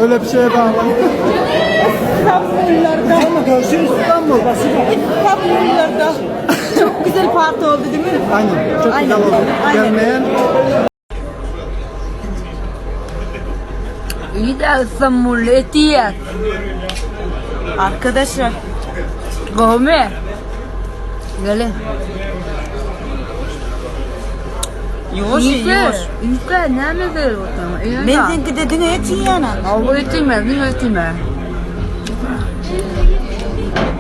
Öyle bir şeye bağlı. İstanbullarda. Ama görüşürüz İstanbul. İstanbullarda. Çok güzel parti oldu değil mi? Aynen. Çok Aynen. güzel oldu. Aynen. Gelmeyen İyi de İstanbul Etiyat. Arkadaşlar Gome. Gelin. Yavaş ye, yavaş. İşte ne mi veriyorsun? Men seňki de diňe et iýýän. Avu etme, ne etme.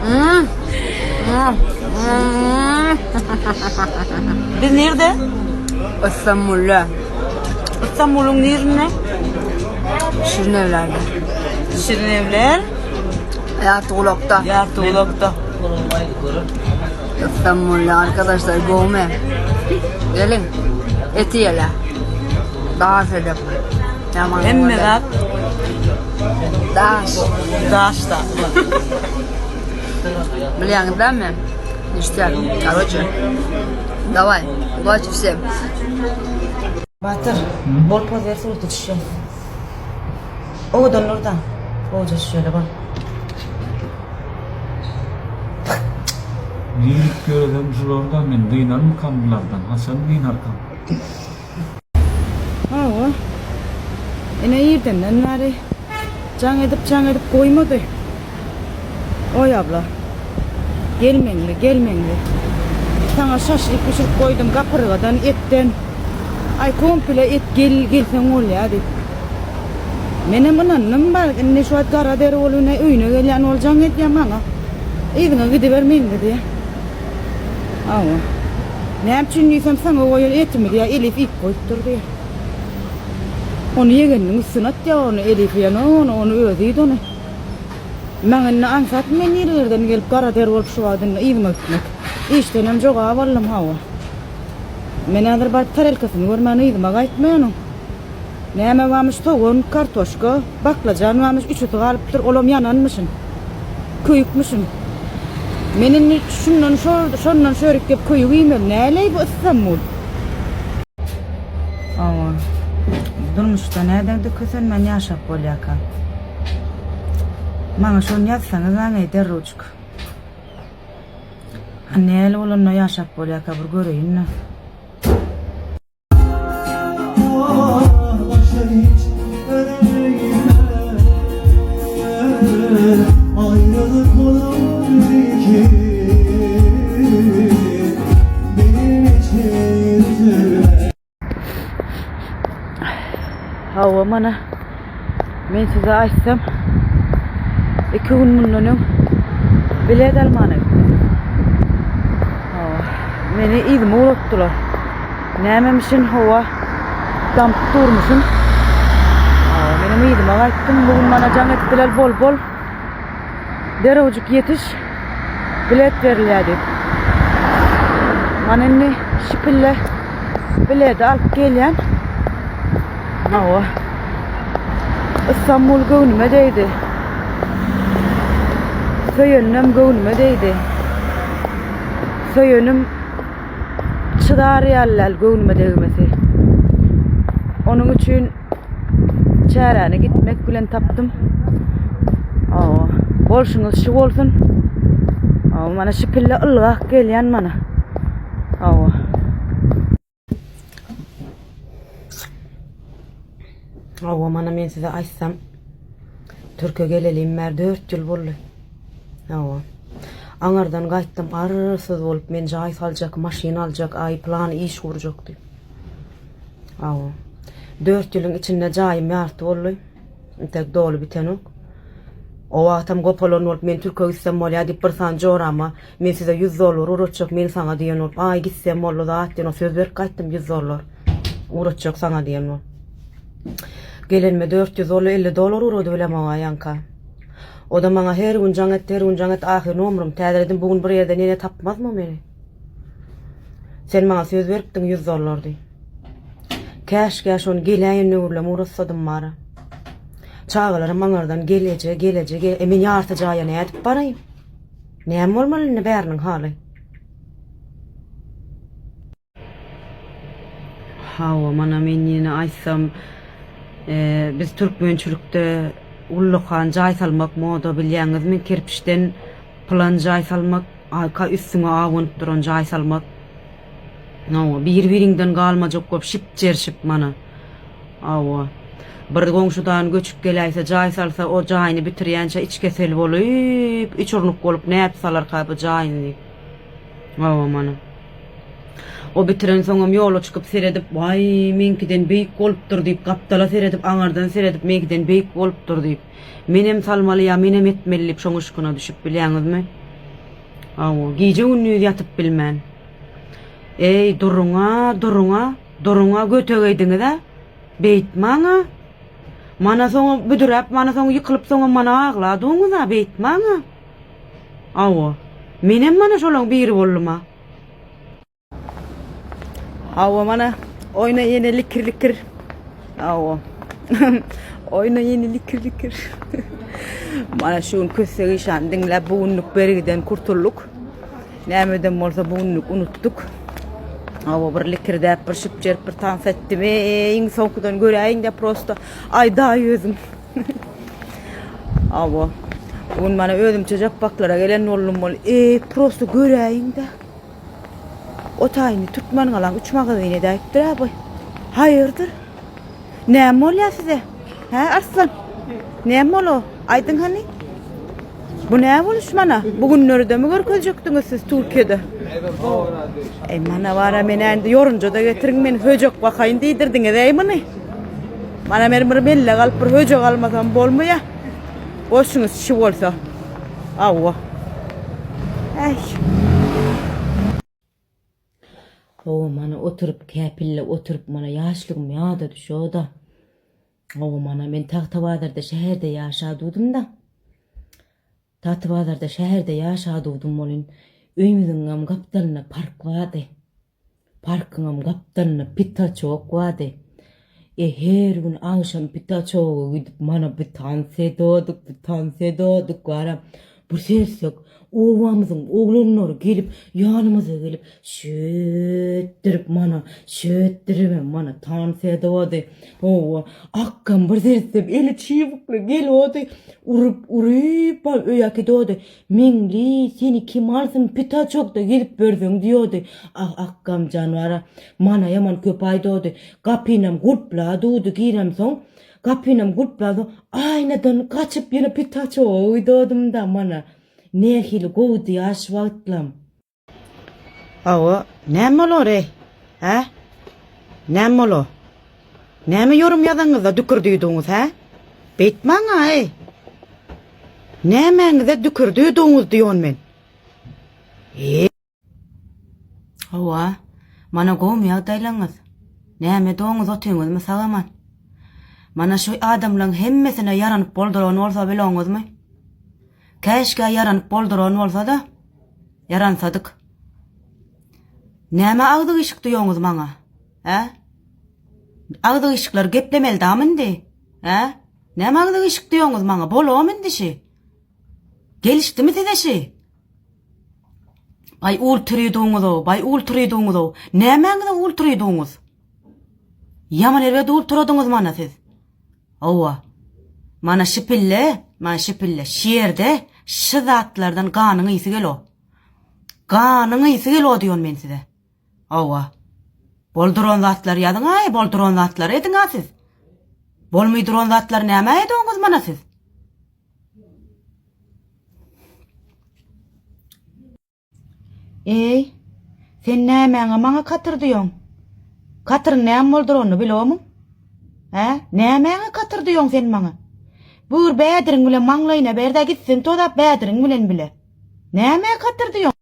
Hmm. Hmm. Hmm. Biz nirde? İstanbul'da. İstanbul'un nirine? Şirinevler'de. Şirinevler. Yartı Yartıulak'ta. İstanbul'da arkadaşlar gome. Gelin. Eti yele. Daha sedep. Yaman Hemme zat Daş. daşda. Bilýäňiz dämi? Ништяк. Короче. Давай. Удачи всем. Batyr, bol poz ber surata düşýän. Owadan nurdan. Gowja şöyle bak. Nirip ýöresem şulardan men dynarmykam bulardan, haçan dynarkam? Hawa. Ene irdenden bäri jaň edip jaň edip goýmady. Oý abla. Gelmeňli, gelmeňli. Saňa şaşlyk bişirip goýdum gapyrgadan, etden. Aý komple et gel gelseň bolýa diýip. Menem ynandym bar, indi şu wagt gara deri bolup ine öýüne gelýän ol jaň edýär maňa. Yzyňa gidiber meňli diýýär. Hawa. Näme üçin diýsem saňa goýan etimi diýýär, Elif iýip goýupdyr diýýär. Ony ýegeniniň üstüne atýar ony Elif iýenok ony, ony özi iýdi ony. Maňa indi aňsatmy men nirerden gelip gara der bolup şu wagt indi yzyma gitmek. Işdenem jogap aldym hawa. Men häzir baryp tarelkasyny görmän yzyma gaýtmaýan oň. Näme barmyş sogan, kartoşka, baklajan barmyş üçüsi galypdyr olam ýananmyşyn. Köýükmişin. Men indi şundan şo şondan şörik gelip köýük iýmeli näleý bu Istanbul. Hawa. Durmuşda nädeňde kösenmän ýaşap bolýarka. Maňa şony ýazsaňyz aňeý derrewjik. Hany näli bolanda ýaşap bolýarka bir göreýin-de. Ayrılık olur ki Benim için üzülme Hawa mana men size aýtsam iki gün mundan öň bilet almana gitdim. Hawa meni yzyma ugratdylar. Nämemişin howa damyp durmuşyn. Hawa menem yzyma gaýtdym. Bu gün mana jaň etdiler bol bol derewjik ýetiş bilet berilýär diýip. Mana indi şipille bileti alyp gelýän. Hawa. Istanbul göwnüme degdi. Söýeninem göwnüme degdi. Söýenim çydar ýaly däl göwnüme degmesi. Onuň üçin çäräni gitmek bilen tapdym. Hawa, bolşuňyz şu bolsun. Hawa, mana şu pille ylgap gelýän mana. Hawa. Hawa, mana men size aýtsam, Türke gelelim bäri 4 ýyl boldy. Hawa. Aňardan gaýtdym, arsyz bolup men jaý saljak, maşyn aljak, aý plan iş gurjak diýip. Hawa. 4 ýylyň içinde jaýym ýarty boldy. Entek doly bitenok. O wagtam gopalan bolup men türke gitsem bolýar diýip bir sany jorama men size 100 dollar ugratjak men saňa diýen bolup aý gitsem boldy zat diýen o söz berip gaýtdym 100 dollar ugratjak saňa diýen bolup. Gelenime 400 dollar 50 dollar ugrady bilemok aýanka. O da maňa her gün jaň etdi her gün jaň etdi ahyr nomerim täzeledim bu gün bir ýerden ýene tapmazmy meni. Sen maňa söz beripdiň 100 dollar diýip. Käşgä şony geläýen döwürlem ugratsadym bara. Çagalaram aňardan gel eje, gel eje, gel. E men ýarty jaýa nädip baraýyn? Näme bolmaly indi bäriniň haly? Hawa, mana men ýene aýtsam, e, biz türkmençilikde. Ullakan jaý salmak moda bilýäňizmi kerpiçden pylan jaý salmak arka üstüňe awunyp duran jaý salmak. Hawa bir biriňden galmajak bolup şipjerşip mana. Hawa. Bir goňşudan göçüp geläýse jaý salsa o jaýyny bitirýänçä iç kesel bolup iç urnuk bolup nädip salarka bu jaýyny diýip. Hawa mana. O bitirensoňam ýola çykyp seredip, Waý, meňkiden beýik bolupdyr diýip, gapdala seredip, aňyrdan seredip, meňkiden beýik bolupdyr diýip. Menem salmaly ýa menem etmeli diýip şoň yşkyna düşüp bilýäňizmi? Hawa, gije-gündiz ýatyp bilmän. Eý, duruň-a, duruň-a, duruň-a, götegeýdiňiz-ä. Beýtmäň-ä. Mana soňam büdüräp, mana soň ýykylyp soňam mana agladyňyz-a, beýtmäň-ä. Hawa. Menem mana şolaň biri boldum-a. Hawa mana oýna ýene likir likir. Hawa. Oýna ýene likir likir. Mana şu gün Kössek işany diňläp bu günlük bergiden kurtuldyk. Nämeden bolsa bu günlük unutdyk. Hawa bir likirdäp bir şüpjerip bir tans etdim. Eý, iň soňkudan göräýiň-de prosto aýdaý özüm. Hawa. Bu gün mana özümçe japbaklara gelen boldum bol. Eý, prosto göräýiň-de. O taýyny Türkmen galaň üç magazin edäýipdir a bu. Haýyrdyr? Näme bolýar size? Hä, Arslan? Näme bolo? Aýdyň hany. Bu näme boluş mana? Bu günleri de mi görkezjekdiňiz siz Türkiýede? Ey mana bara men endi ýorunja da getiriň men höjek bakaýyn diýdirdiňiz ey muny. Mana men bir belle galyp bir höjek almasam bolmaýa. Goşuňyz şi bolsa. Awwa. Äý. Hawa mana oturyp käpille oturyp mana ýaşlygym ýada düşýoda. Hawa mana men Tagtabazarda şäherde ýaşadudymda. Tagtabazarda şäherde ýaşadudym welin öýümiziňem gapdalynda park bardy. Parkyňam gapdalynda pitaçok bardy. E her gün agşam pitaçoga gidip mana bir tans ediyorduk, bir tans ediyorduk bara. Bir seretsek obamyzyň oglanlary gelip ýanymyza gelip şötdürip mana şötdüribem mana tans ediyordy. Hawa, akgam bir seretsem eli çybykly geliyordy. Urup urup öýe äkidiyordy. Meňli, seni kim alsyn, pitaçokda gezip berseň diýodi. Ah, akgam jan bara, mana ýaman köp aýdody. Gapynam gulpladudy, giremsoň, gapynam gulplansoň, aýnadan gaçyp ýene pitaçoga gidodum-da, mana. Nähili gowudy ýaş wagtlam. Hawa, näme bolar-eý? Hä? Näme bolar? Näme ýorum ýazaňyzda dükürdüýdüňiz, hä? Beýtmäň-a-eý! Nämäňize dükürdüýdüňiz diýon men. Eý! Hawa, mana gowmy ýagdaýlaryňyz? Näme doňuz otyňyzmy sag-aman? Mana şu adamlaň hemmesine ýaranyp bolduran bolsa biloňyzmy? Käşgä ýaranyp bolduran bolsa-da, ýaransadyk. Näme agzy gyşyk diýoňyz maňa? Hä? Agzy gyşyklar geplemeli damy indi? Hä? Näme agzy gyşyk diýoňyz maňa? Bolamy indi şi? Gelişdimi size şi? Baý ultrydyňyz-ow, baý ultrydyňyz-ow. Nämäňize ultrydyňyz? Ýaman erbet ultradyňyz mana siz. Hawa. Mana şi pille, mana şi pille, şi ýerde şi zatlardan ganyň ysy gelo. Ganyň ysy gelo diýon men size. Hawa. Bol duran zatlary ýazyň-aý, bol duran zatlary ediň-a siz. Bolmy duran zatlary nämä edoňyz mana siz? Eý, sen nämäňe maňa katyr diýoň? Katyryň näme bolduranyny bilomyň? Hä? Nämäňe katyr diýoň sen maňa? Buyur bädiriň bilen maňlaýyna ber-de gitsin tozap bädiriň bilen bile. Nämä katyr diýoň?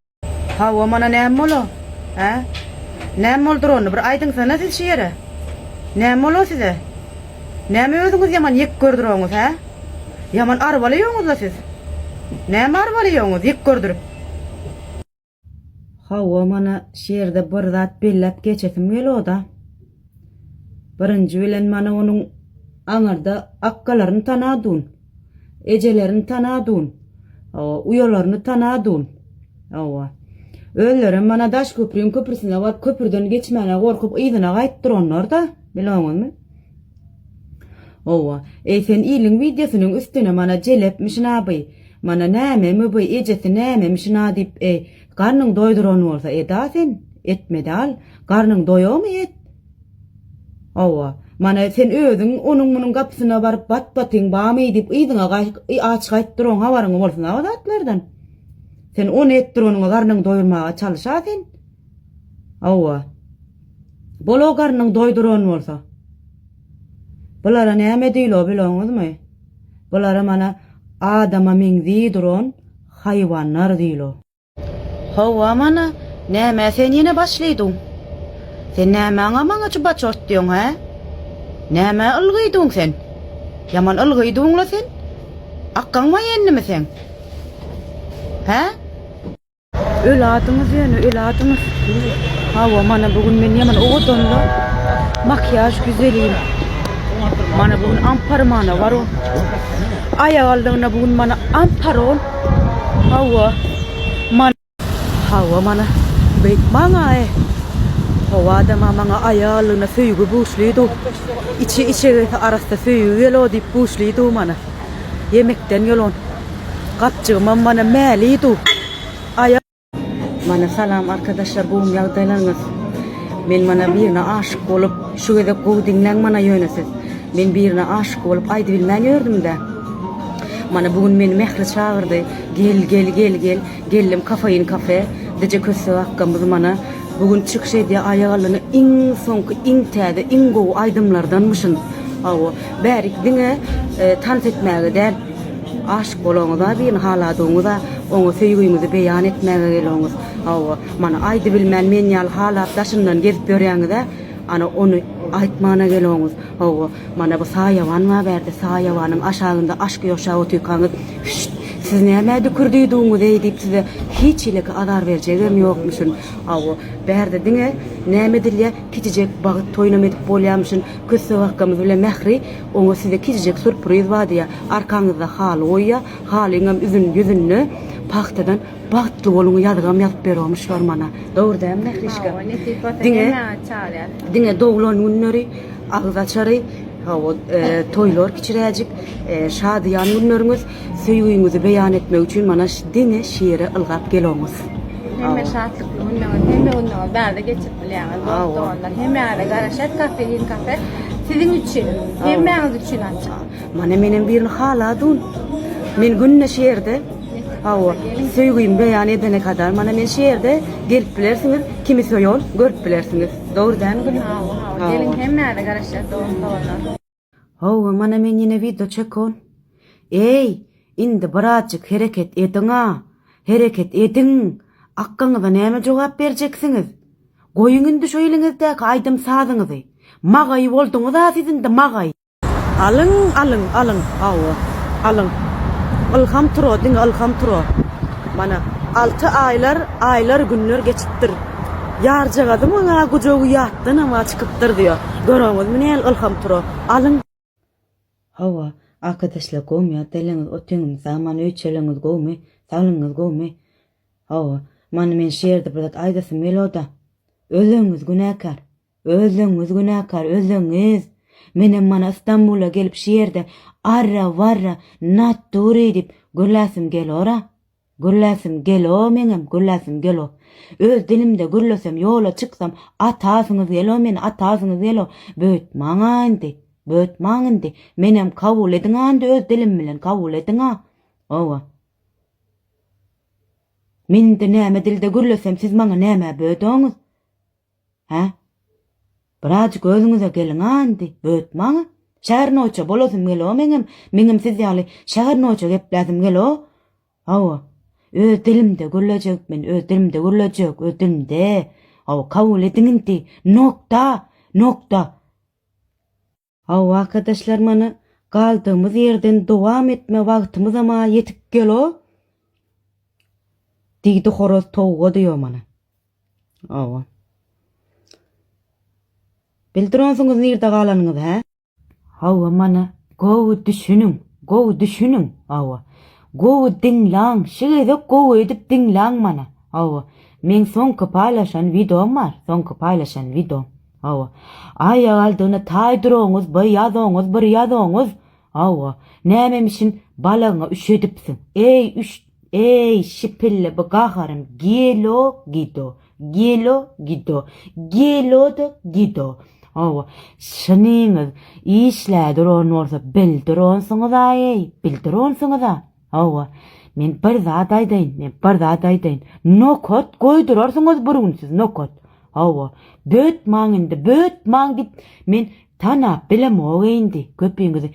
Hawa, mana näme bola? Hä? Näme bolduranyny bir aýdyňsana siz şu ýere. Näme bola size? Näme özüňiz ýaman ýek gördüroňyz, hä? Ýaman arbaly ýoňyz-la siz. Näme arbaly ýoňyz ýek gördürip? Hawa mana şu ýerde bir zat belläp geçesim geloda. Birinji bilen mana onuň aňyrda akgalaryny tanadun. Ejelerini tanadun. Hawa, uýalaryny tanadun. Hawa. Özlerem mana Daşköprüň köprüsine baryp köprüden geçmäne gorkup yzyna gaýyp duranlar-da, bileňizmi? Howwa. Eý sen iliň wideosynyň üstüne mana jelepmişin-a by. Mana nämemi by, ejesi nämemişin-a diýip eý, garnyň doýduran bolsa eda sen, etme dal. Garnyň doýamy et. Hawa. Mana sen özüň onuň-munuň gapysyna baryp bat-batyň bamy diýip yzyňa aç gaýyp duran habaryň bolsun-a o zatlardan. Sen ony etdireniňe garnyňy doýurmaga çalyş-a sen. Hawa. Bol-o garnyň doýduran bolsa. Bulara näme diýlo biloňyzmy? Bulara mana adama meňzi duran haýwanlar diýlo. Hawa mana, nämä sen ýene başlydyň? Sen nämäňe maňa çuba çortdyň, hä? Nämä ylgydyň sen? Ýaman ylgydyň-la sen? Akgaň waýennymy seň? Hä? Öl adyňyz ýöne, öl adyňyz. Hawa, mana bu gün men ýaman owadanla. Makiýaž güzelim. Mana bu gün amparmana bar o. Aýak aldygyna bu gün mana amparol. Hawa. Mana Hawa mana beýt maňa e. Hawa adama maňa aýallygyna söýgi buşlydy. Içi içegesi arassa söýgi gelo diýip buşlydy mana. Ýemekden gelon. Gapjygymam mana mälidu. Aýa. Mana salam arkadaşlar gowmy ýagdaýlaryňyz. Men mana birine aşyk bolup şu gezek gowy diňläň mana ýöne siz. Men birine aşyk bolup aýdybilmän ýördümdä. Mana bu gün meni Mähri çagyrdy. Gel gel gel gel. Geldim kafein kafe. Dije Kössek akgamyz mana bu gün çykyş edýär aýagallyny iň soňky iň täze iň gowy aýdymlardanmyşyn. Hawa bärik diňe tans etmäge däl. Aşyk bolaňyza birini haladygyňyza oňa söýgüňizi beýan etmäge geloňyz. Hawa, mana aýdybilmän men ýaly halap daşyndan gezip ýörýäňizä, ana ony aýtmana geloňyz. Hawa, mana bu saýawan bar bärde, saýawanyň aşagynda aşk ýoşap otyrkaňyz, Hüşt, siz nämä dükürdüýdüňiz-eý diýip size hiç hileki azar berjegem ýokmuşyn. Hawa, bärde diňe näme edilýär, kiçijek bagt toýunam edip bolýarmyşyn. Kössek akgamyz bilen Mähri Oňa size kiçijek sürpriz bar diýýär. Arkaňyzda haly goýýar. Halyňam üzün ýüzünde pagtadan bagtly boluň ýazgam ýazyp beromyşlar mana. Dogry dälmi Mährişka? Hawa, nesip bolsa Diňe hemmäňizi çagyrýas. diňe doglan günleri, agyz açary, hawa, toýlar kiçiräjik, şadyýan günleriňiz söýgüňizi beýan etmek üçin mana diňe şire ylgap geloňyz. Hemme şatlykly günleriňiz, hemme günleriňizi bärde geçirip bilýäňiz dost doganlar. Hemmäňize garaşýas kafein kafe siziň üçin, hemmäňiz üçin açyk. Mana menem birini haladyn. Men günde şu ýerde hawa söýgimi beýan edene kadar mana men şu ýerde gelip bilersiňiz kimi söýon görüp bilersiňiz. Dogry dälmi gülüm? Hawa hawa geliň hemmäňize garaşýas dost doganlar. Hawa, mana men ýene wideo çekon. Eý, indi birazjyk hereket ediň-a! Hereket ediň! Akgyňyza näme jogap berjeksiňiz? Goýuň indi şo eliňizdäki aýdym-sazyňyzy! Magaý bolduňyz-a siz indi, magaý! Alyň, alyň, alyň, hawa, alyň. Ylham turo, diňe Ylham turo. Mana, alty aýlar, aýlar, günler geçipdir. Ýarjagazyň-a gujagy ýatdanam-a çykypdyr diýýär. Göreňizmi näl Ylham Tura. Alyň. Hawa, arkadaşlar gowmy ýagdaýlaryňyz otyňyzmy sagman öý-içeriňiz gowmy saglygyňyz gowmy hawa many men şu ýerde bir zat aýdasym geloda özleňiz günäkär özleňiz günäkär özleňiz menem mana Istanbula gelip şu ýerde arra warra naturi diýip gürläsim gelora Gürläsim gelo meňem gürläsim gelo. Öz dilimde gürlesem ýola çyksam atasyňyz gelo meni atasyňyz gelo. Böýtmaňa indi böýtmaň indi menem kabul ediňa indi öz dilim bilen kabul ediňa. Owa. Men indi näme dilde gürlesem siz maňa nämä böýdoňyz? Hä? Birazjyk özüňize geliň-a indi, böwetmaň-a. Şäher noýça bolasym gel-o meňem, meňem siz ýaly şäher noýça gepläsim gel-o. Hawa, öz dilimde gürlejek men, öz dilimde gürlejek, öz dilimde. Hawa, kabul ediň indi. Nokta! Nokta! Hawa arkadaşlar mana galdygymyz ýerden dowam etme wagtymyzam-a ýetip gel-o. Diýdi horaz towuga diýo mana. Hawa. Bildironsuňyz nirde galanyňyzy hä? Hawa mana gowy düşüniň, gowy düşüniň, hawa. Gowy diňlaň, şu gezek gowy edip diňlaň mana. Hawa. Meň soňky paýlaşan wideom bar, soňky paýlaşan wideom. Hawa. Aýak aldygyna taý duroňyz, bir ýazoňyz, bir ýazoňyz. Hawa. Nämemişin balagyňa üşedipsiň. Eý, üş, eý, şipille bu gaharym gelo gido, gelo gido, gelo-da gido. Hawa. Şynyňyz işlä duran bolsa bildironsyňyz-a-eý, bildironsyňyz-a. Hawa. Men bir zat aýdaýyn, men bir zat aýdaýyn. Nokat goýdurarsyňyz bir gün siz, nokat. Hawa. Bötmaň indi, bötmaň diýip, men tanap bilemok indi köpüňizi.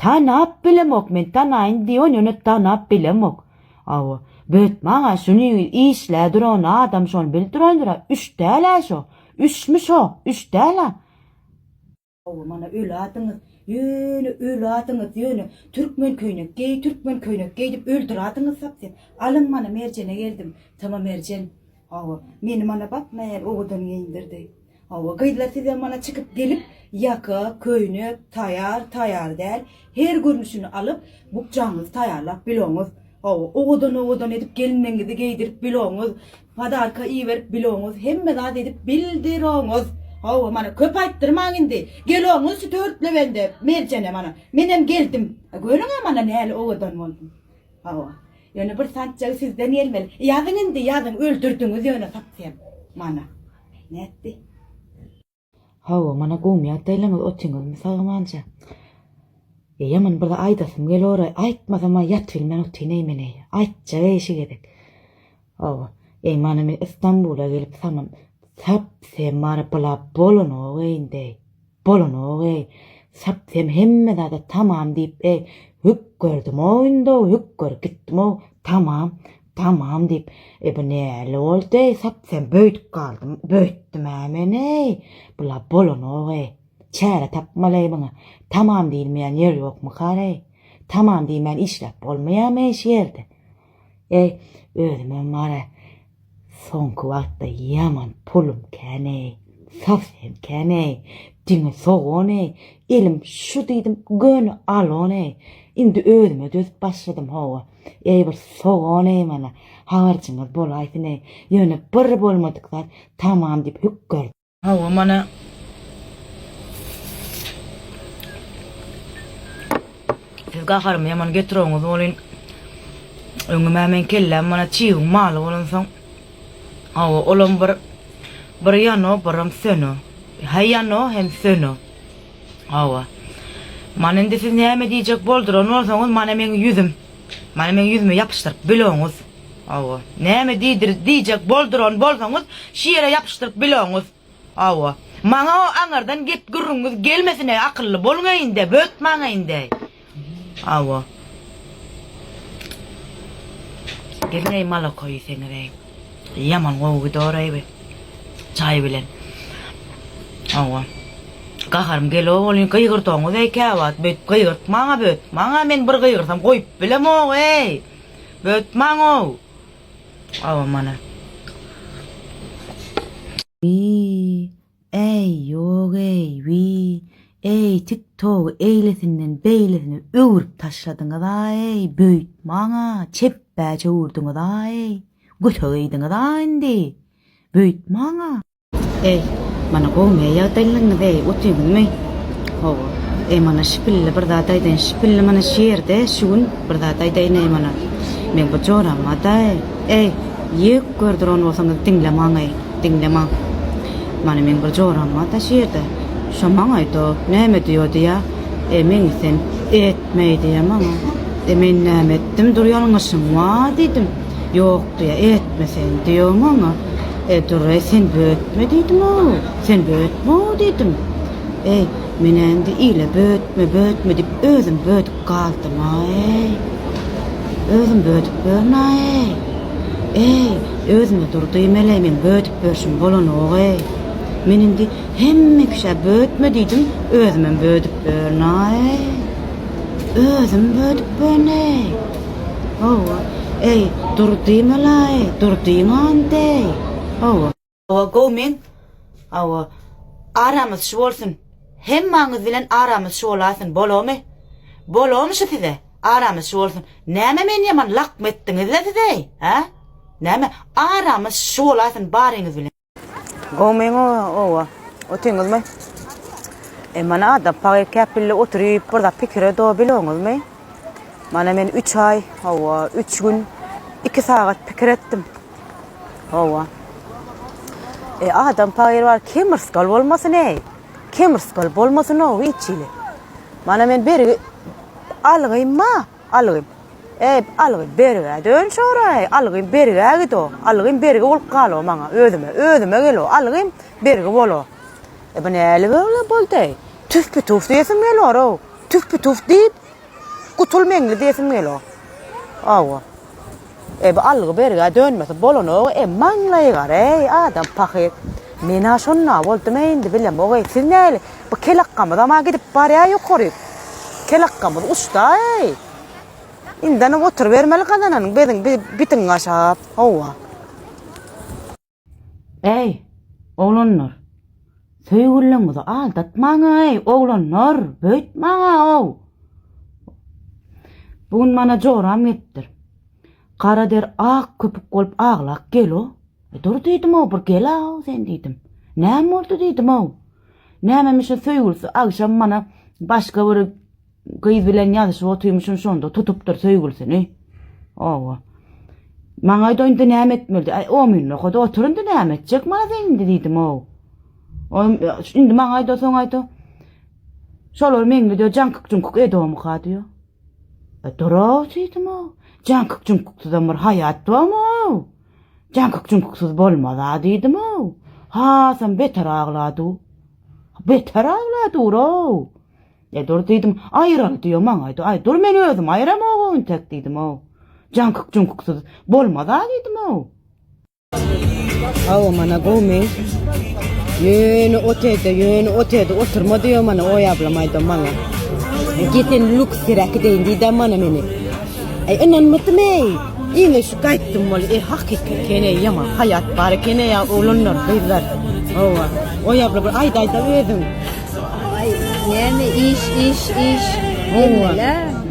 Tanap bilemok men, tanaýyn diýon, ýöne tanap bilemok. Hawa. Bötmaň-a şuny işlä duran adam şony bildirendir-a. Üç däl-ä şo. Üçmi şo? Üç däl-ä. Hawa mana öli adyňyz ýöne öli adyňyz ýöne türkmen köýnek geý türkmen köýnek geý diýip öldür adyňyz sap sen alyň mana merjene geldim tama merjen hawa meni mana bak näl owadan geýindirdi hawa gyzlar sizem mana çykyp gelip ýaka köýnek taýar taýar däl her görnüşini alyp bukjaňyzy taýarlap biloňyz hawa owadan owadan edip gelinleňizi geýdirip biloňyz Podarka iberip biloňyz hemme zat edip bildiroňyz. Hawa mana köp aýtdyrmaň indi. Geloňyz şu törtlebende Merjene mana. Menem geldim. Görüňä mana näli owadan boldum. Hawa. Ýöne bir santjagy sizden gelmeli. Ýazyň indi ýazyň öldürdiňiz ýöne sapsem. Mana. Nätdi? Hawa, mana gowmy ýagdaýlaňyz otyňyzmy sagmanja. E ýaman bir zat aýdasym geloraý, aýtmasam-a ýatybilmän otyneý men-eý. Aýtjak-eý şi gezek. Hawa, eý mana men Istanbula gelip samam sapsem bara bula bolanok-eý indi-eý. Bolanok-eý. Sapsem hemme zada tamam diýip-eý hükgerdimow indi-ow, hükgerip gitdimow, tamam. Tamam diýip, e bu näli boldy-eý, sapsem böýdüp galdym, böýtdüm-ä men-eý, bula bolanok-eý, çäre tapmaly-eý muňa, tamam diýilmeýän ýer ýokmykar-eý, tamam diýmän işläp bolmaýamy-eý şu ýerde? Eý, özümem bar-a, soňky wagtda ýaman pulum kän-eý, sapsem kän-eý, diňe sogan-eý, elim şu diýdim, göni alon-eý, indi özüme dözüp başladym, hawa. Eý bir sogan eý mana habarçyňyz bolaýsyn eý ýöne bir bolmadyk zat tamam diýip hükgerdi. Hawa mana Siz gaharymy ýaman getiroňyz welin öňüm-ä meň kelläm mana çygyň maly bolansoň hawa olam bir bir ýano biram söno hä ýano hem söno. Hawa. Mana indi siz näme diýjek bolduran bolsaňyz, mana meň ýüzüm. Mana meň ýüzüme ýapyşdyryp biloňyz. Hawa. Näme diýdir diýjek bolduran bolsaňyz, şi ýere ýapyşdyryp biloňyz. Hawa. Maňa o aňyrdan gep gürrüňiňiz gelmesin-eý, akylly boluň-eý indi, bötmäň-eý indi. Hawa. Geliň-eý moloko iýseňiz-eý. Ýaman gowy gider-eý bi. Çaý bilen. Hawa. Gaharym gelip welin gygyrdoňyz-eý käwagt. Beýdip gygyrtmaň-a bötmaň-a men bir gygyrsam goýup bilemok-eý. Bötmaň-ow. Hawa mana. Wiý, Äý, ýog-eý, wiý, eý, tik-togy eýlesinden beýlesine öwrüp taşladyňyz-a-eý, böýtmaň-a, çepbä çöwürdiňiz-a-eý, göte geýdiňiz-a indi, böýtmaň-a. Eý, mana gowmy ýagdaýlaryňyz-eý, otyňyzmy? Hawa. Eý, mana şipilli bir zat aýdaýyn, şipilli mana şu ýerde şu gün bir zat aýdaýyn-eý mana. Meň bir joram bar-da-eý. Eý, ýek gördüren bolsaňyz diňlemaň-eý. Diňle maň. Mana meň bir joram bar-da şu ýerde. Şo maň aýdo, näme diýo diýýä. E meň sen etmeý diýýä maňa. E men näme etdim, dur ýalňyşyň bar diýdim. Ýok diýýä, etme sen diýo maňa. E dur-eý sen bötme diýdim-ow. Sen bötme-ow diýdim. Eý, men-ä indi ile bötme, bötme diýip özüm bödüp galdym-aý. Özüm bödüp börün-aý. Eý, özüme dur diýmeli, meň bödüp börşüm bolanok-eý. Men indi hemme kişä bötme diýdim, özümem bödüp börün-aý. Özüm bödüp börün-eý. Hawa, eý, dur diýmeli-aý, dur diýmän-deý. Hawa. Hawa gowy meň hawa aramyz şu bolsun hemmaňiz bilen aramyz şu bolasyn bolamy bolamy şu size aramyz şu bolsun näme meni ýaman lakma etdiňizle sizeý hä näme aramyz şu bolasyn baryňyz bilen. Gowy meň owa. Otyňyzmy? E mana adam pagyr käpille oturyp bir zat pikir edo biloňyzmy? Mana men 3 aý, hawa, 3 gün, 2 sagat pikir etdim. Hawa. E adam pagyr bar kemyrskal bolmasyn eý. Kemyrskal bolmasyn o hiç hili. Mana men bergi algym ma, algym. Eý, algym bergä dön şoraý, algym bergä gido, algym bergi bolup galo maňa, özüme, özüme gelo, algym bergi bolo. E bu näli böyle boldy? Tüf-pütuf diýesim gelor-ow. Tüf-pütuf diýip, gutul meňli diýesim gelo. Hawa. E bu algy bergä dönmese bolanok, e maňlaýy gara-eý, adam pahyr. Men-ä şonda boldum-eý indi bilemok-eý, siz näli, bu kelakgamyzam-a gidip barýa ýokaryk. Kelakgamyz uçda-eý. Indenem oturybermeli gazananyň beziň bitin gaşap, hawa. Eý, oglanlar! Söýgüliňizi aldatmaň-eý, oglanlar! Beýtmäň-ow! Bu gün mana joram gelipdir. Gara der ak köpük bolup aglap gel-ow. E, dur diýdim-ow, bir gel-ow sen diýdim. Näme boldy diýdim-ow. Nämemişin söýgülisi agşam mana başga bir Gyz bilen ýazyşyp otyrmyşyn şonda tutupdyr söýgülisini. Owa. Maňa aýda indi näme etmeli? Aý omyn nokada otur indi näme etjek maňa sen indi diýdim-ow. O indi maňa aýda soň aýda. Şolar meňli diýo jaňkyk-juňkuk edomyka diýo. E dur-ow diýdim-ow. Jaňkyk-juňkuksyzam bir haýat barmy-ow? Jaňkyk-juňkuksyz bolmaz-a diýdim-ow. Hasam beter aglady. Beter aglady-ow. E dur diýdim, aýyraly diýo maňa aýdy. Aý dur men özüm aýyramok entek diýdim-ow. Jaňkyk-juňkuksyz bolmaz-a diýdim-ow. Hawa mana gowmy? Ýöne otelde, ýöne otelde oturma diýo mana oý ablam aýdam maňa. Git sen lüks ýere äkideýin diýdä mana meni. Aý ynanmadym eý. Ine şu gaýtdym bol. E hakyky eken eý ýaman haýat bar eken eý oglanlar, gyzlar. Hawa. Oý abla bir aýdaýda özüň. Ay näme iş iş iş. Hawa.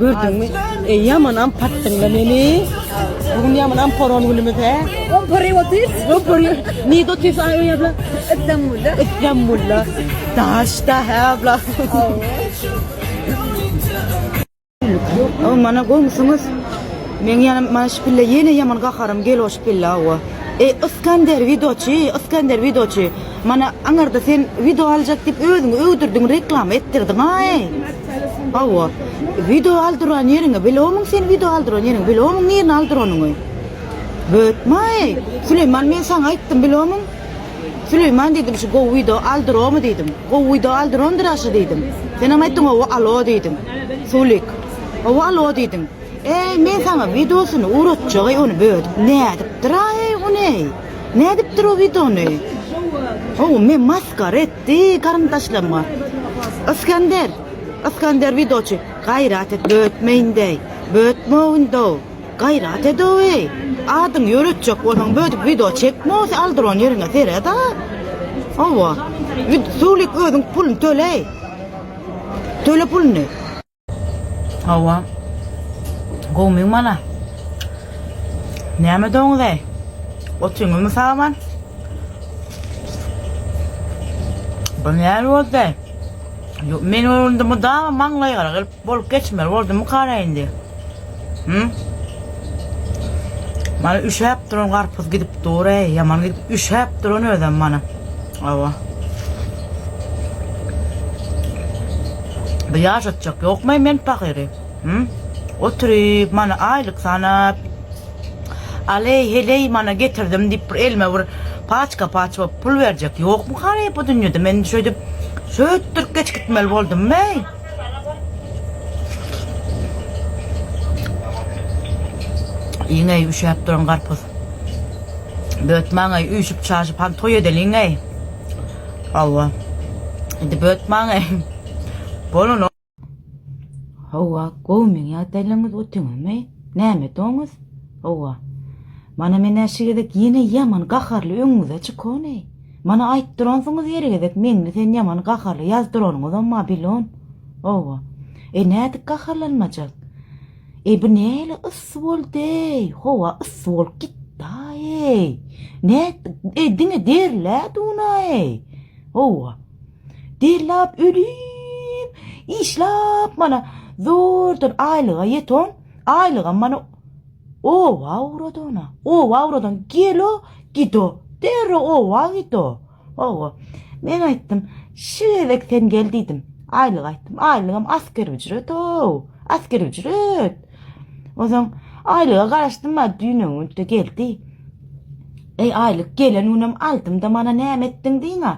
Gördüňmi? E ýaman ampatdyňla meni. Bugün ýaman amparon günümiz he. Ompary otyr. Ompary. Nide otyrsa aý oý abla? İstanbulda. İstanbulda. Daşda he abla. O mana gowmysyňyz? Meň ýanym mana şu pille ýene ýaman gaharym gel şu pille hawa. E Iskender wideoçy, Iskender wideoçy. Mana aňyrda sen wideo aljak diýip özüňi öwdürdiň, reklama etdirdiň aý. Hawa. Wideo aldyran ýeriňi bilomyň sen wideo aldyran ýeriňi bilomyň nirine aldyranyňy. Bötme-aý. Süleýman men saňa aýtdym bilomyň? Süleýman diýdim şu gowy wideo aldyromy diýdim. Gowy wideo aldyrandyr aşy diýdim. Senem aýtdyň hawa alo diýdiň. Sulik. Hawa alo diýdiň. Eý men saňa wideosyny ugratjak eý ony bödüp nädipdir aý ony eý. Nädipdir o wideony. Hawa men maskara etdi garyndaşlaryma. Isgender. Isgender wideoçy gaýrat et bötme indi eý. Bötme indi. Gaýrat edoweý. Adyňy ýöretjek bolsaň bödüp wideo çekme ose aldyran ýeriňe seret a. Hawa. Suwlik özüň puluny töleý. Töle puluny. Hawa. Gowmyň mana. Näme doňuzeý? Otyňyzmy sagaman? Bu näme boldy? Ýok, men onda mydama maňlaýgara gelip bolup geçmeli boldumykara indi. Hı? Mana üşäp duran garpyz gidip dur eý, ýaman gidip üşäp duran özem mana. Hawa. Bu ýaşatjak ýokmy men pahyry? Hı? Oturyp mana aýlyk sanap Aleý heleý mana getirdim diýip bir elime bir paçka paçka pul berjek ýokmy hany bu dünýede men şöýdüp şöýtdürip geç gitmeli boldum eý. Iňeý üşäp duran garpyz. Bötmaňeý üýşüp çaşyp han toý edeliňeý. Hawa. Indi bötmaňeý. Bolanok. Hawa, gowy meň ýagdaýlaryňyz otyňyzmy? Näme doňuz? Hawa. Mana men şu gezek ýene ýaman gaharly öňüňize çykony. Mana aýyp duransyňyz her gezek Meňli sen ýaman gaharly ýazdyranyňyzam mobilon. Hawa. E nädip gaharlanmajak? E bu nähili yssy boldy-eý? Howa yssy bolup gitdi-aý-eý. Nätdi? E diňe derlädi una-eý. Hawa. Derlap ölüp, işlap mana zordan aýlyga ýeton, aýlygam mana oba ugradona. Oba ugradan gelo, gido. Derrew oba gido. Hawa. Men aýtdym, şu gezek sen gel diýdim. Aýlyk aýtdym. Aýlygam asker ücret-ow. Asker ücret. Onsoň aýlyga garaşdym, ma düýn öňünde geldi. Eý, aýlyk gelen günem aldym-da mana näme etdiň diýiň-a.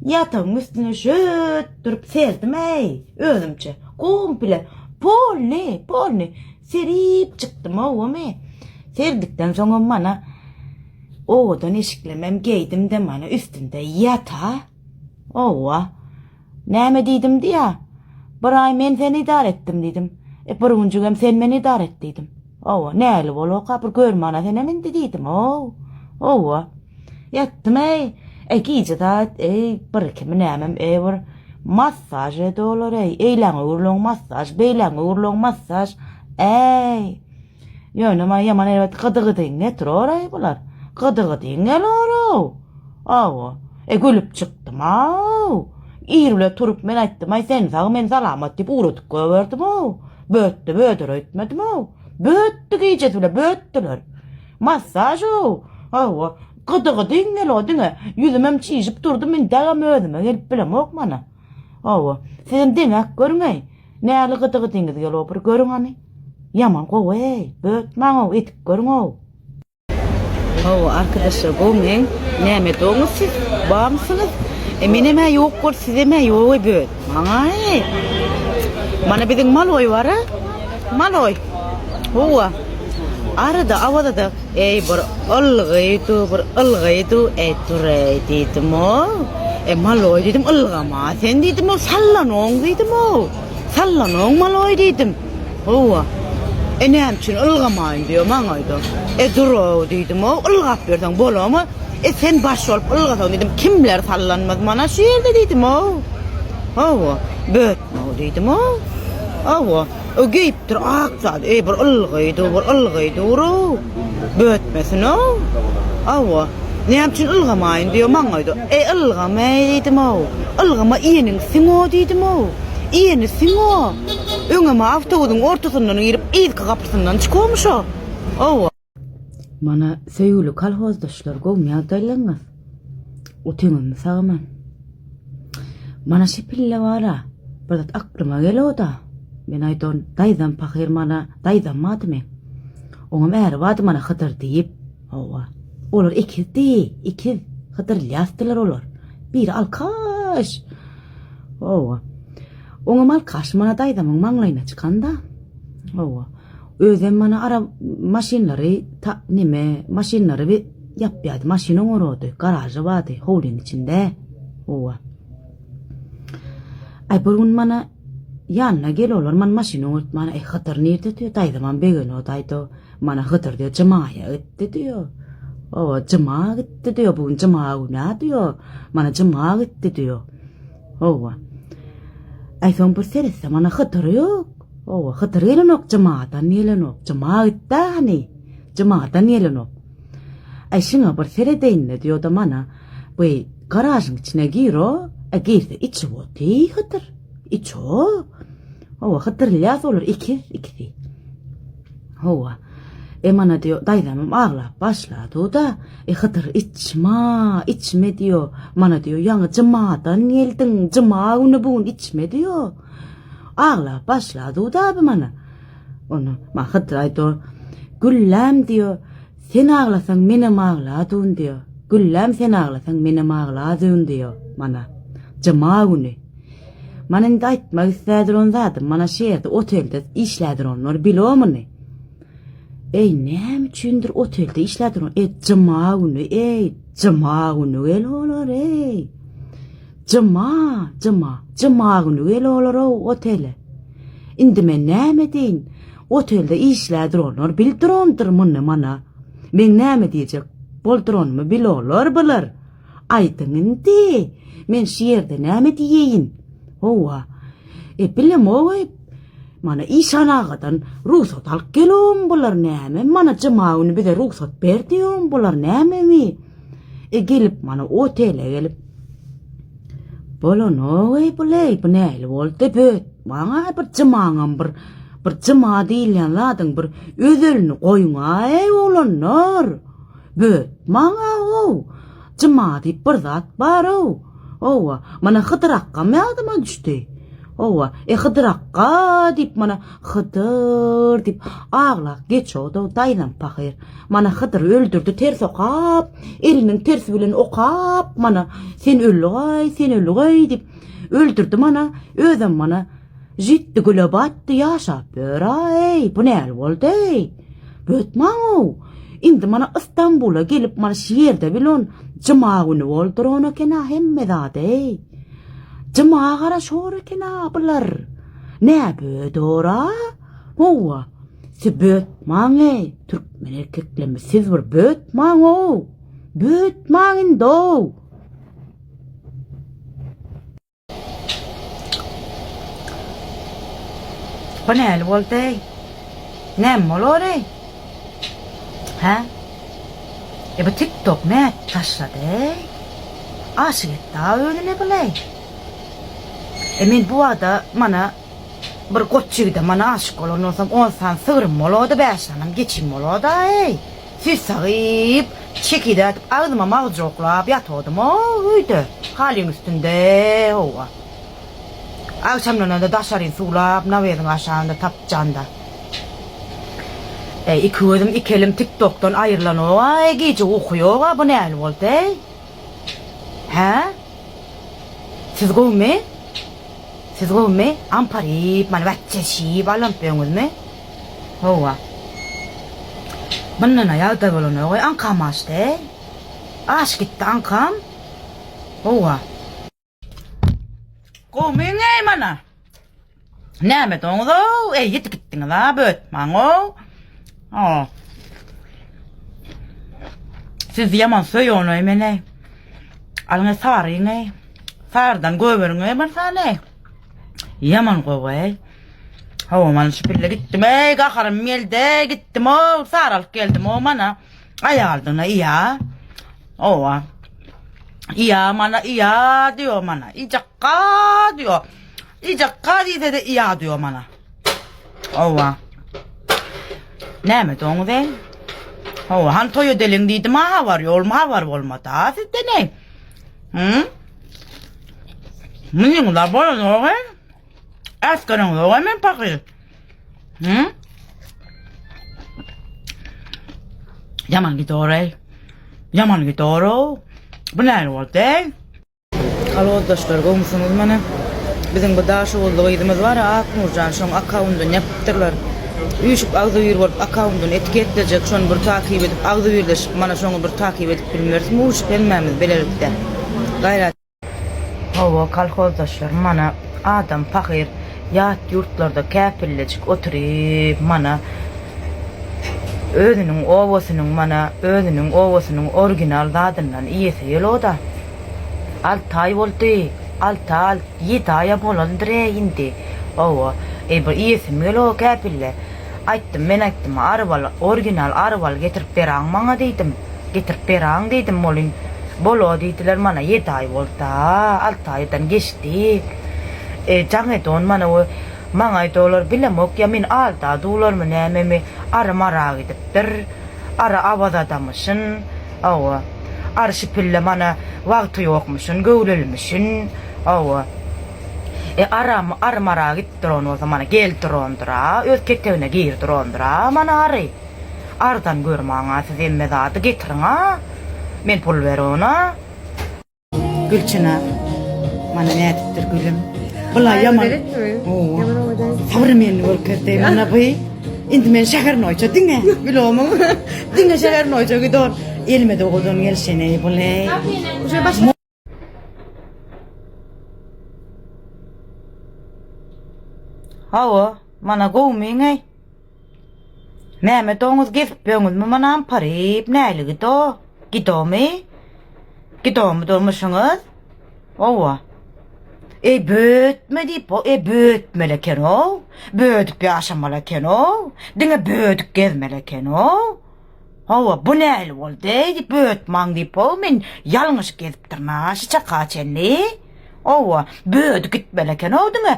Ýatagyň üstüne şöt durup serdim-eý, özümçe. Komple, polny, polny serip çykdym-ow, Serdikden soňam mana Owadan eşiklemem geýdim-de mana üstünde ýat-a. Owa. Näme diýdim diýä. Bir aý men seni idare etdim diýdim. E bir günjügem sen meni idare et diýdim. Owa, näli bolaka bir gör mana senem indi diýdim. Ow. Owa. Ýatdym-eý. E gije saat eý bir ikimi nämem eý bir massaž edi olar eý. Eýläňe öwrülen massaž, beýläňe öwrülen massaž. Äý. Ýöne maňa ýaman erbet gydy-gydyň getiror-aý bular. Gydy-gydyň gelor-ow. Hawa. E, gülüp çykdym-ow. Ir bile turup men aýtdym-aý, sen sag, men salamat diýip ugradyp goýberdim-ow. Bötdi, böder öýtmedim-ow. Bötdi gijesi bile, bötdüler. Massaž-ow. Hawa. Gydy-gydyň gelor diňe. Ýüzümem çişip durdy, indägem özüme gelip bilemok mana. Hawa. Sizem deňäp görüň-eý. Näli gydy-gydyňyz gel-ow bir görüň hany. Ýaman gowy-eý, bötmäň-ow, edip görüň-ow. Hawa, arkadaşlar, gowmy? Näme doňuz siz? Barmysyňyz? E, menem-ä ýok bol, sizem-ä ýog-eý, bötmäň-aý. Mana biziň maloý bar-a. Maloý. Hawa. Arada, Awazada, eý, bir ylgaýdy, bir ylgaýdy, eý, dur-eý, diýdim-ow. E, maloý diýdim, ylgama sen diýdim-ow, sallanoň diýdim-ow. Sallanoň maloý diýdim. Hawa. E, näme üçin ylgamaýyn diýýär maňa-da. E, dur-ow diýdim-ow, ylgap ýörseň bolarmy? E, sen baş bolup ylgasaň diýdim, kimler sallanmaz mana şu ýerde diýdim-ow. Hawa, bötme-ow diýdim-ow. Hawa. O geýipdir ak zat, eý bir ylgaý dur, bir ylgaý dur-ow. Bötmesin-ow. Hawa. Näme üçin ylgamaýyn diýýär maňa-da. Eý ylgama-eý diýdim-ow. Ylgama iýeniň siň-ow diýdim-ow. Iýeni siň-ow. Öňem awtobusyň ortasyndan girip, yzky gapysyndan çykomyş o. Hawa. Mana söýgüli kolhozdaşlar gowmy ýagdaýlaryňyz? Otyňyzmy sagaman? Mana şi pille bara bir zat aklyma geloda. Men aýdan daýzam pahyr mana daýzam bardy meň. Oňam äri bardy mana Hydyr diýip. Hawa. Olar ekizdi, ekiz. Hydyr Ylýasdylar olar. Biri alkaş. Hawa. Oňam alkaş mana daýzamyň maňlaýyna çykanda. Hawa. Özem mana ara maşynlary ta neme maşynlary bi ýapýardy. Maşyn oňarady. Garažy bardy howlyň içinde. Howa. Aý bir gün mana ýanyna gel olar mana maşyn oňartmana. Eý Hydyr nirde diýýär. Daýzamam begenok aýda. Mana Hydyr diýýär jymaýa gitdi diýýär. Howa jyma gitdi diýýär. Bu gün jyma güni-ä diýýär. Mana jyma gitdi diýýär. Howa. Aý soň bir seretse mana Hydyr ýok. Hawa, Hydyr gelenok, jymadan gelenok. Jyma gitdi hany. Jymadan gelenok. Aý şuňa bir seredeýin-le diýo-da mana. Bu garažyň içine gir-o. A girse içip oty Hydyr. Iço. Hawa, Hydyr Ylýas olar ekiz ikisi. Hawa. E mana diýo, daýzamam aglap başlady-da. E Hydyr içma, içme diýo. Mana diýo, ýaňy jymadan geldiň, jyma güni bu gün içme diýo. Aglap başlady-da bu mana. Onda ma Hydyr aýdy, Güllem diýo, sen aglasaň menem agladyn diýo. Güllem sen aglasaň menem agladyn diýo mana. Jyma güni. Mana indi aýtmak islädiren zadym, mana şu ýerde otelde işlädirenler bilo muny. Eý, näme üçindir otelde işlädiren, e, jyma güni, eý, jyma güni gel olar, eý. Jyma, jyma, jyma güni gel olar-ow otele. Indi men näme edeýin? Otelde işlädirenler bildirendir muny mana. Meň näme diýjek bolduranymy bilolar bular. Aýdyň indi, men şu ýerde näme diýeýin? Howwa. E, bilemog-eý, mana işan agadan rugsat alyp gelowmy bular näme? Mana jyma güni bize rugsat ber diýewmi bular nämemi? E, gelip mana otele gelip. Bolanok-eý bul-eý, bu nähili boldy böt, maňa bir jymaňam bir, bir jyma diýilýän zadyň bir özelini goýuň-aý oglanlar! Böt, maňa-ow, jyma diýip bir zat bar-ow! Hawa, mana Hydyr akgam ýadyma düşdi. Hawa, e Hydyr akga diýip mana Hydyr diýip aglap geçodow daýzam pahyr. Mana Hydyr öldürdi ters okap, eliniň tersi bilen okap mana sen öldügaý, sen öldügaý diýip öldürdi mana, özem mana jitdi güle batdy ýaşap ýör-aý, bu näl boldy-eý? Bötmaň-ow! Indi mana Istanbula gelip mana şu ýerde bilon juma güni bolduran eken-a hemme zady-eý. Juma garaşor eken-a bular. Nä bödora? Howwa. Siz bötmaň-eý, türkmen erkeklerimiz siz bir bötmaň-ow! Bötmaň indi-ow! Bu näli boldy-eý? Näme bolar-eý? Hä? E bu TikTok nädip taşlady-eý? Aşyk etdi-a özüne bul-eý. E men bu wagda mana bir goç ýigide mana aşyk bolan bolsam on sany sygrym bolardy, bäş sanam geçim bolardy-eý. Ses sagyp, çekidädip agzyma magjuklap ýatadym-ow öýde, halyň üstünde, howwa. Agşamlananda daşaryn suwlap, naweziň aşagynda tapjanda. Eý, iki gözüm, iki elim tik-tokdan aýrylanok-aý, gije uky ýog-a, bu nähili boldy-eý? Hä? Siz gowumy? Siz gowumy? Amparyp, mana bätjeşip alanyp ýöňüzmi? Howwa. Mundan-a ýagdaý bolanok-eý, aňkam aşdy-eý. Aş gitdi aňkam. Howwa. Gowumyň-eý mana? Näme doňuz-ow, eý ýetip gitdiňiz-a, bötmaň-ow. Hawa. Siz ýaman söýonoý men-eý. Alyň-eý saryň-eý. Sarydan göberiň-eý bir sany. Ýaman gowy-eý. Hawa, mana şu pille gitdim-eý, gaharym geldi, gitdim-ow, sary alyp geldim-ow mana. Aýak aldygyna iýa. Hawa. Iýa mana, iýa diýo mana. Iýjakka diýo. Iýjakka diýse-de iýa diýo mana. Hawa. Näme doňuz eý? Hawa, han toý edeliň diýdim, ha habar ýolmy habar bolmady-a sizden eý. Hı? Munyňlar bolanok eý. Äsgeriňiz eý men pahyr. Hı? Ýaman gidor eý. Ýaman gidor-ow. Bu nähili boldy eý? Kolhozdaşlar gowmysyňyz mana biziň bu daşoguzly gyzymyz bar Aknurjan şoň akkaundyny ýapypdyrlar üýşüp agzybir bolup akkaundyny etiketlejek şony bir takyp edip agzybirleşip mana şoňy bir takyp edip bilmerismi uşup hemmämiz bilelikde gaýrat Hawa kolhozdaşlar mana adam pahyr ýat ýurtlarda käpillejik oturyp mana özüniň obasynyň mana özüniň obasynyň original zadyndan iýesi geloda. Alty aý boldy. Alty al, ýedi aýa bolandyr-eý indi. Hawa. Eý, bir iýesim gelok käpille. Aýtdym, men aýtdym, ary bal, original ary bal getirip beraň maňa diýdim. Getirip beraň diýdim, welin, bola diýdiler, mana ýedi aý boldy-a, alty aýdan geçdi. E, jaň edon mana we maňa aýdy olar, bilemok, ýa meni aldadylarmy, nämemi, ary Mara gidipdir. Ary Awazadamyşyn. Hawa. Arşy pille mana wagty ýokmuşyn, göwrelmişin. Hawa. E, aram, ary mara gidip duran bolsa mana gel durandyr-a, öz ketegine gir durandyr-a mana ary. Arzan görmaň-a siz hemme zady getiriň-a. Men pul beron-a. Gülçynar, mana nädipdir gülüm. Bula ýaman. Owa. Sowremenni görkezdi mana bu. Indi men şäher noýça diňe, bilomyň. Diňe şäher noýça gidor. Elime de owadan gelşeni bule. Hawa, mana gowmyň-eý. Näme doňuz gezip ýöňüzmi mana amparyp, näli gido? Gidomy? Gidomy durmuşyňyz? Owa. Eý bötme diýip, o e bötmeli eken-ow. Bödüp ýaşamaly eken-ow. Diňe bödük gezmeli eken-ow. Hawa, bu nähili boldy-eý diýip, bötmaň diýip-ow, men ýalňyş gezipdirin-a şu çaka çenli. Owa, bödi gitmeli eken-ow diňe.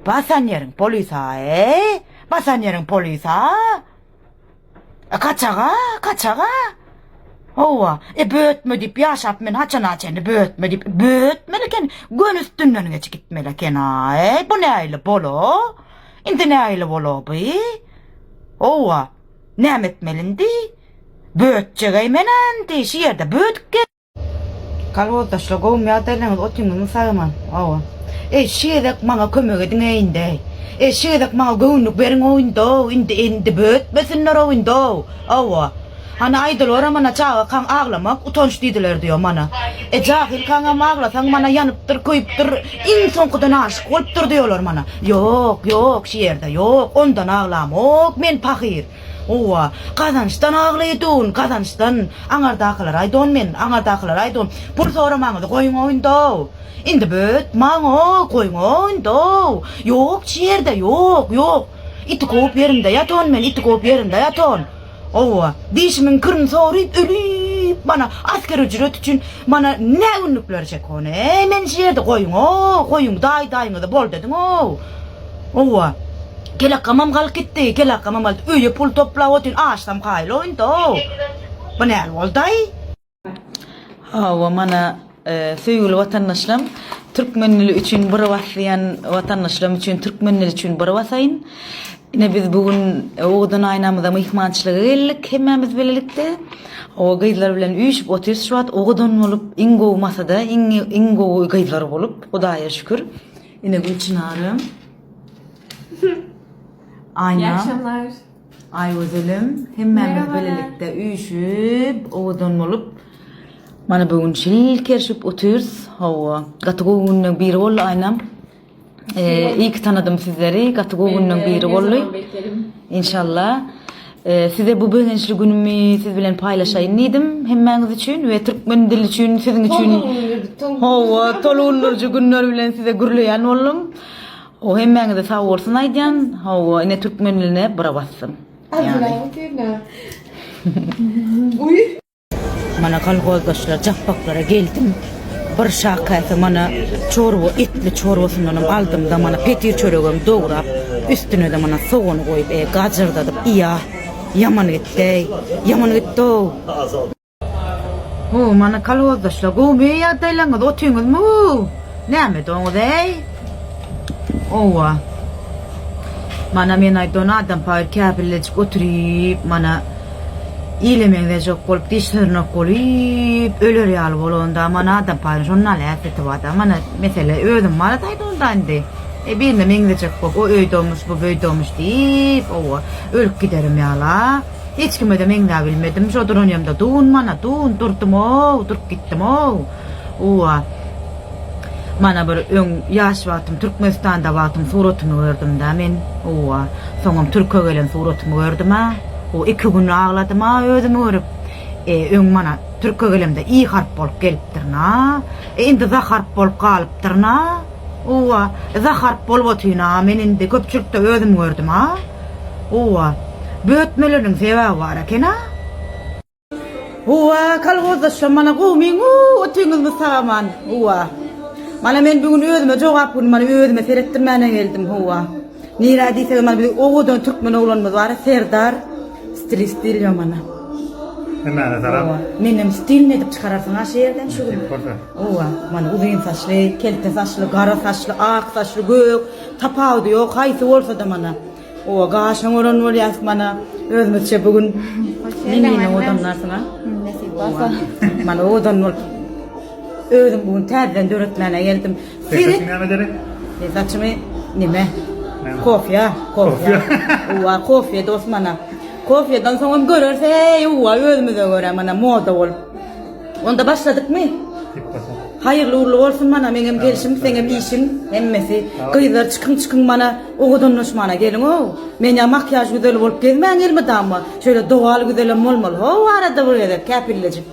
Basan ýeriň polisa-eý, basan ýeriň polisa. E, kaçaga, kaçaga. Owa, e bötme diýip ýaşap men haçana çenli bötme diýip, bötmeli eken, göni üstünden geçip gitmeli eken-aý. Bu nähili bolo? Indi nähili bolo bu? Owa, näme etmeli indi? Bötjeg-eý men-ä indi, şu ýerde bödük gel. Kolhozdaşlar gowumy ýagdaýlaryňyz otyňyzmy sagaman hawa eý şu gezek maňa kömek ediňeý indi eý şu gezek maňa göwünlik beriňow indow indi indi bötmesinlerow indow hawa hany aýdyloram mana çagakaň aglamak utanç diýdiler diýo mana e jahylkaňam aglasaň mana ýanypdyr köýüpdir iň soňkudan aşyk bolupdyr diýolar mana ýok ýok şu ýerde ýok ondan aglamok men pahyr Howwa, gazançdan aglaýdun, gazançdan. Aňardakylara aýdon men, aňardakylara aýdon. Pul soramaňyzy goýuň-ow indi-ow. Indi bötmaň-ow, goýuň-ow indi-ow. Ýok şu ýerde, ýok, ýok. Iti kowup ýerimde ýaton men, iti kowup ýerimde ýaton. Howwa, dişimiň kirini soryp, ölüp, mana asker üjret üçin mana nä günlükleri çekon-eý men şu ýerde, goýuň-ow, goýuň, daýy-daýyňyzy boldy ediň-ow. Howwa. Kelakgamam galyp gitdi. Kelakgamam galdy. Öýe pul toplap otyryn. Açsam kaýyl oýunda-ow. Bu näl boldy-aý? Hawa, mana, söýgüli watandaşlarym, türkmen dili üçin bir basýan watandaşlarym üçin türkmen dili üçin bir basaýyn. Ine biz bu gün Owadan Aýnamyza myhmançylyga geldik hemmämiz bilelikde. Hawa, gyzlar bilen üýşüp otyrys şu wagt. Owadan bolup, iň gowy masada, iň iň gowy gyzlar bolup, Hudaýa şükür. Ine Gülçynarym. Aýna. akşamlar. Aýgözelim hemmämiz bilelikde üýşüp, owadan bolup mana bu gün şilkerşip otyrys. Hawa, gaty gowy günleň biri boldy Aýnam. Ee, iyi ki tanadym sizleri. Gaty gowy günleň biri boldy. Inşallah. Ee, size bu begençli günümi siz bilen paýlaşaýyn diýdim hemmäňiz üçin we türkmen dili üçin siziň üçin. Hawa, tolgundyryjy günler bilen size gürleýän boldum. O hemmäňize sag bolsun aýdýan. Hawa, ine türkmen diline bira basdym. Ýagny. Mana kolhozdaşlar Japbaklara geldim. Bir şa käse mana çorba etli çorbasyndanam aldym-da mana petir çöregem dograp, üstüne-de mana sogany goýup, e, gajyrdadyp iýa. Ýaman gitdi-eý. Ýaman gitdi-ow. Ho, mana kolhozdaşlar gowmy ýagdaýlaryňyz, otyňyzmy? Näme edoňyz-eý? Owa. Mana men aýdan adam paýyr käpillejik oturyp, mana ile meňzejek bolup, diş syrnak bolup, öler ýaly bolanda, mana adam paýyr şondan häsiýeti bar-da. Mana mesele özüm barada aýdanda indi. E birine meňzejek bolup, o öýdemmiş, bu beýdemmiş diýip, owa, ölüp giderim ýala. Hiç kime-de meňzäbilmedim. Şo duran ýerimde dun mana, dun durdum-ow, durup gitdim-ow. Owa. Mana bir öň ýaş wagtym Türkmenistanda wagtym suratymy gördüm-dä men. Owa. Soňam türke gelen suratymy gördüm-ä. O iki gün agladym-a özümi görüp. E, öň mana türke gelemde i harp bolup gelipdirin-a. E, indi za harp bolup galypdyryn-a. Owa. Za harp bolup otyryn-a men indi köpçülikde özümi gördüm-a. Owa. Bötmeleriniň sebäbi bar eken-a. Uwa kolhozdaşlar mana gowmyň uw otyňyzmy sagaman uwa mana men bu gün özüme jogap gün mana özüme seretdirmäne geldim huwa nirä diýseňiz mana biziň owadan türkmen oglanymyz bar Serdar stilist diýilýär mana Hemmäne salam. Menem stilmi edip çykararsyň ha şu ýerden şu gün. Uwa mana uzyn saçly, kelte saçly, gara saçly, ak saçly, gök tapawudy ýok haýsy bolsa-da mana. Owa gaşyň gören bolýas mana özümizçe bu gün Nemine odanlarsyň a? Nesip bolsa. Mana owadan bolup özüm bu gün täzeden döretmäne geldim. Saçyň näme edeli? Ne saçymy neme? Kofýa, kofýa. Owa kofýa dost mana. Kofýadan soňam göreris eý owa özümize görä mana moda bolup. Onda başladykmy? Haýyrly ugrly bolsun mana meňem gelşim seňem işiň hemmesi gyzlar çykyň çykyň mana owadanlaşmana geliň how men ýa makýaž güzeli bolup gezmäň elmydama şöyle dogal güzelem bolmaly how arada bir gezek käpillejik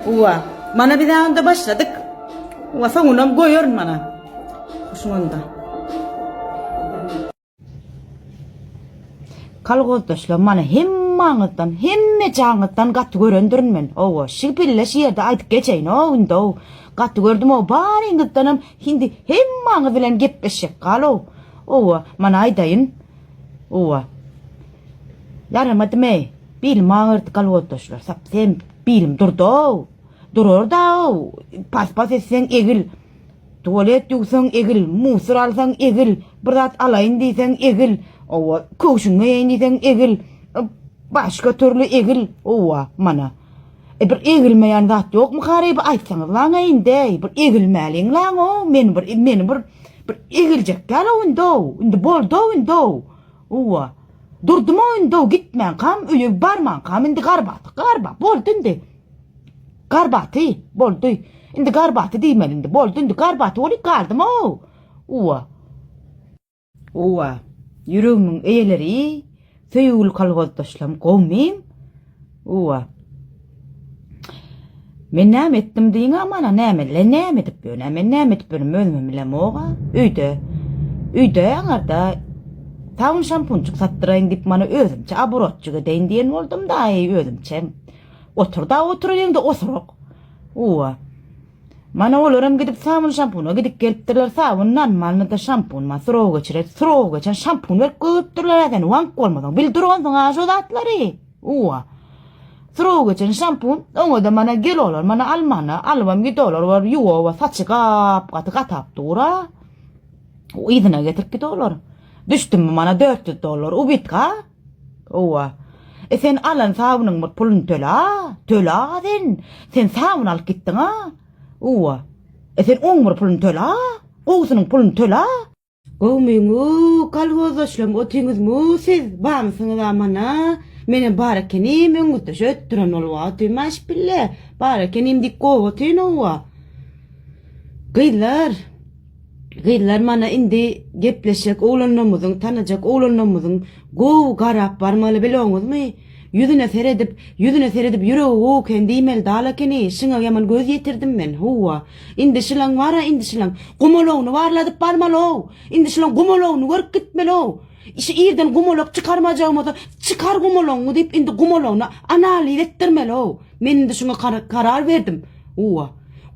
uwa mana bizä onda başladyk uwa soňunam goýaryn mana hoşuň onda. Kolhozdaşlar mana hemme. hemmaňyzdan, hemme jaňyzdan gaty görendirin men. Owa, şi pille şi ýerde aýdyp geçeýin-ow indi-ow. Gaty gördüm-ow, baryňyzdanam hindi hemmaňyz bilen gepleşjek gal-ow. Owa, mana aýdaýyn. Owa. Ýaramadym-eý. Bilim agyrdy kolhozdaşlar. Sapsem bilim durdy-ow. Durar-da-ow. Pas-pas etseň egil. Tualet ýuwsaň egil, musor alsaň egil, bir zat alaýyn diýseň egil, owa, köwşüňi geýeýin diýseň egil, başga türli egil, owa, mana. E bir egilmeýän zat ýokmy hary bir aýtsaňyzlaň-a indi-eý, bir egilmäliň-laň-ow, men bir, meni bir, bir egiljek däl-ow indi-ow, indi boldy-ow indi-ow, owa. Durdum-ow indi-ow, gitmänkam, öýe barmankam indi garbaty, garba, boldy indi. Garbaty, boldy. Indi garbaty diýmeli indi. Boldy indi garbaty bolup galdym-ow. Uwa. Uwa. Ýüregimiň eýeleri, söýgüli kolhozdaşlarym gowmyň? Uwa. Men näme etdim diýiň-a mana, näme, le näme edip ýörün-ä, men näme edip ýörün özümem bilemog-a. Öýde, öýde aňarda sabyn şampunjyk satdyraýyn diýip mana özümçe oborotjyk edeýin diýen boldum-da, özümçe. Otur-da otur öýüňde osurak. Uwa. Mana olaram gidip sabyn şampuna gidip gelipdirler. Sabyn normalnyda şampun ma srow geçirer. Srow geçen şampun berip goýupdyrlar sen waňk bolmasaň. Bil duransyň a şo zatlary. Uwa. Srow geçen şampun oňa-da mana gel olar mana almana alybam git olar bar ýuwa saçy gap gaty gatap dur-a. Yzyna getirip git olar. Düşdümmi mana 400 dollar ubitka. Owa. E sen alan sabynyň bir puluny töle-a, töle-a sen. Sen sabyn alyp gitdiň-a. Owa. E sen oň bir puluny töle-a, gowusynyň puluny töle-a. Gowmyň-u, kolhozdaşlarym, otyňyzmy siz, barmysyňyz-a mana? Menem bar ekenim, öňüňizde şöýdüp duran bolup otyryn, maşbille. Bar ekenim diýip gowy otyryn, owa. Gyzlar. Gyzlar mana indi gepleşjek oglanlarymyzyň tanajak oglanlarymyzyň gowy garap barmaly biloňyzmy ýüzüne seredip ýüzüne seredip ýüregi gowy eken diýmeli dal ekeni şyňa ýaman göz ýetirdim men howwa indi şylaň bara indi şylaň gumalagyny barladyp barmalow indi şylaň gumalagyny görüp gitmelow şi irden gumalak çykarmajagym bolsa çykar gumalagyňy diýip indi gumalagyny analiz etdirmelow men indi şuňa karar berdim howwa.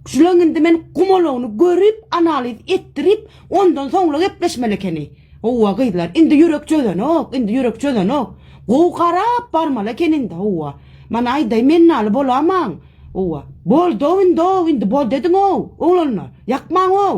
Şulaň indi men gumalagyny görüp, analiz etdirip, ondan soňra gepleşmeli ekeni. Howwa gyzlar, indi ýürek çözenok, indi ýürek çözenok. Gowy garap barmaly eken indi, howwa. Mana aýdaý, men naly bolamaň. Howwa. Boldy-ow indi-ow, indi boldy ediň-ow, oglanlar. Ýakmaň-ow.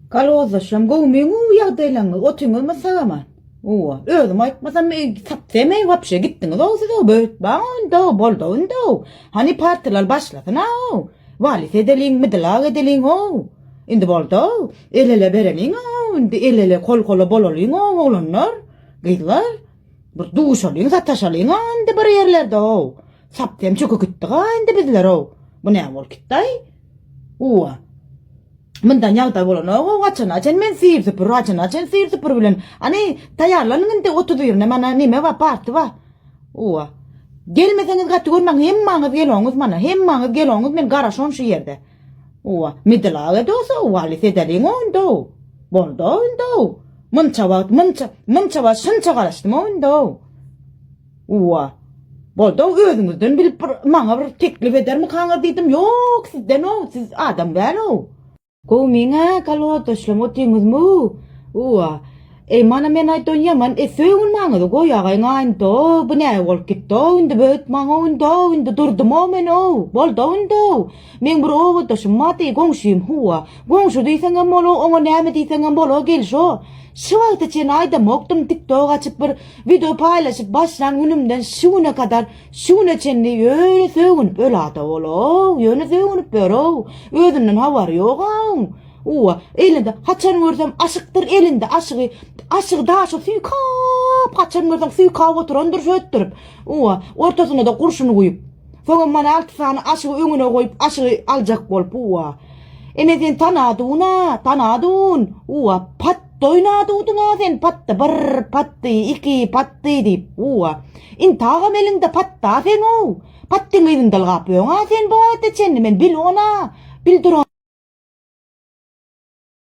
Galozlaşam gowmyň u ýagdaýlaňyz otyňyzmy sagaman. Uwa özüm aýtmasam sapsem eý wapşe gitdiňiz ow siz ow böwütmäň ow indi ow boldy ow indi ow. Hany partiýalar başlasyn a ow. Walis edeliň midilak edeliň ow. Indi boldy ow. El ele bereliň ow indi el ele kol kola bolalyň ow oglanlar gyzlar. Bir duşalyň sataşalyň a indi bir ýerlerde ow. Sapsem çöke gitdik a indi bizler ow. Bu näme bolup gitdi aý. Uwa. Mundan ýagdaý bolanok, haçana çen men syr süpür, haçana çen syr süpür bilen. Hany, taýýarlanyň indi 31 birine mana neme bar, party bar. Uwa. Gelmeseňiz gaty görmäň, hemmaňyz geloňyz mana, hemmaňyz geloňyz, men garaşon şu ýerde. Uwa, midilak edosa, walis edeliň onda. Boldy onda. Munça wagt, munça, munça wagt şunça garaşdym onda. Uwa. Boldy-ow, özüňizden bilip bir maňa bir teklip edermikaňyz diýdim. Ýok, sizden-ow, siz adam däl-ow. Gowmyň-a, kolhozdaşlam otyňyzmy? Uwa. Eý, mana men aýdan ýaman e sögünmäňizi goýagaýyň aýynda-ow, bu näme bolup gitdi-ow indi, böwütmäň-ow indi-ow, indi durdum-ow men-ow, boldy-ow indi-ow. Meň bir obadaşym bardy, goňşym, huwa. Goňşy diýseňem bolar, oňa näme diýseňem bolar, gelşo. Şu wagta çenli aýdamokdym, tiktok açyp bir Wideo paýlaşyp başlan günümden şu güne kadar şu güne çenli ýöne sögünip ölada ol-ow, ýöne sögünip ýör-ow. Özünden habary ýog-ow. Uwa, elinde haçan görsem aşykdyr elinde aşygy, aşygy daşa süýkap, haçan görseň süýkap oturandyr şötdürip. Uwa, ortasyna-da gurşun guýup. Soňam mana alty sany aşygy öňüne goýup aşygy aljak bolup, uwa. Ene sen tanadun-a, tanadun. Uwa, pat Doýnadudyň-a sen patdy bir, patdy iki, patdy diýip, uwa. Intagam eliňde patda seň-ow. Patdyň yzynda ylgap ýöň-a sen bu wagta çenli, men bil on-a, bil duran.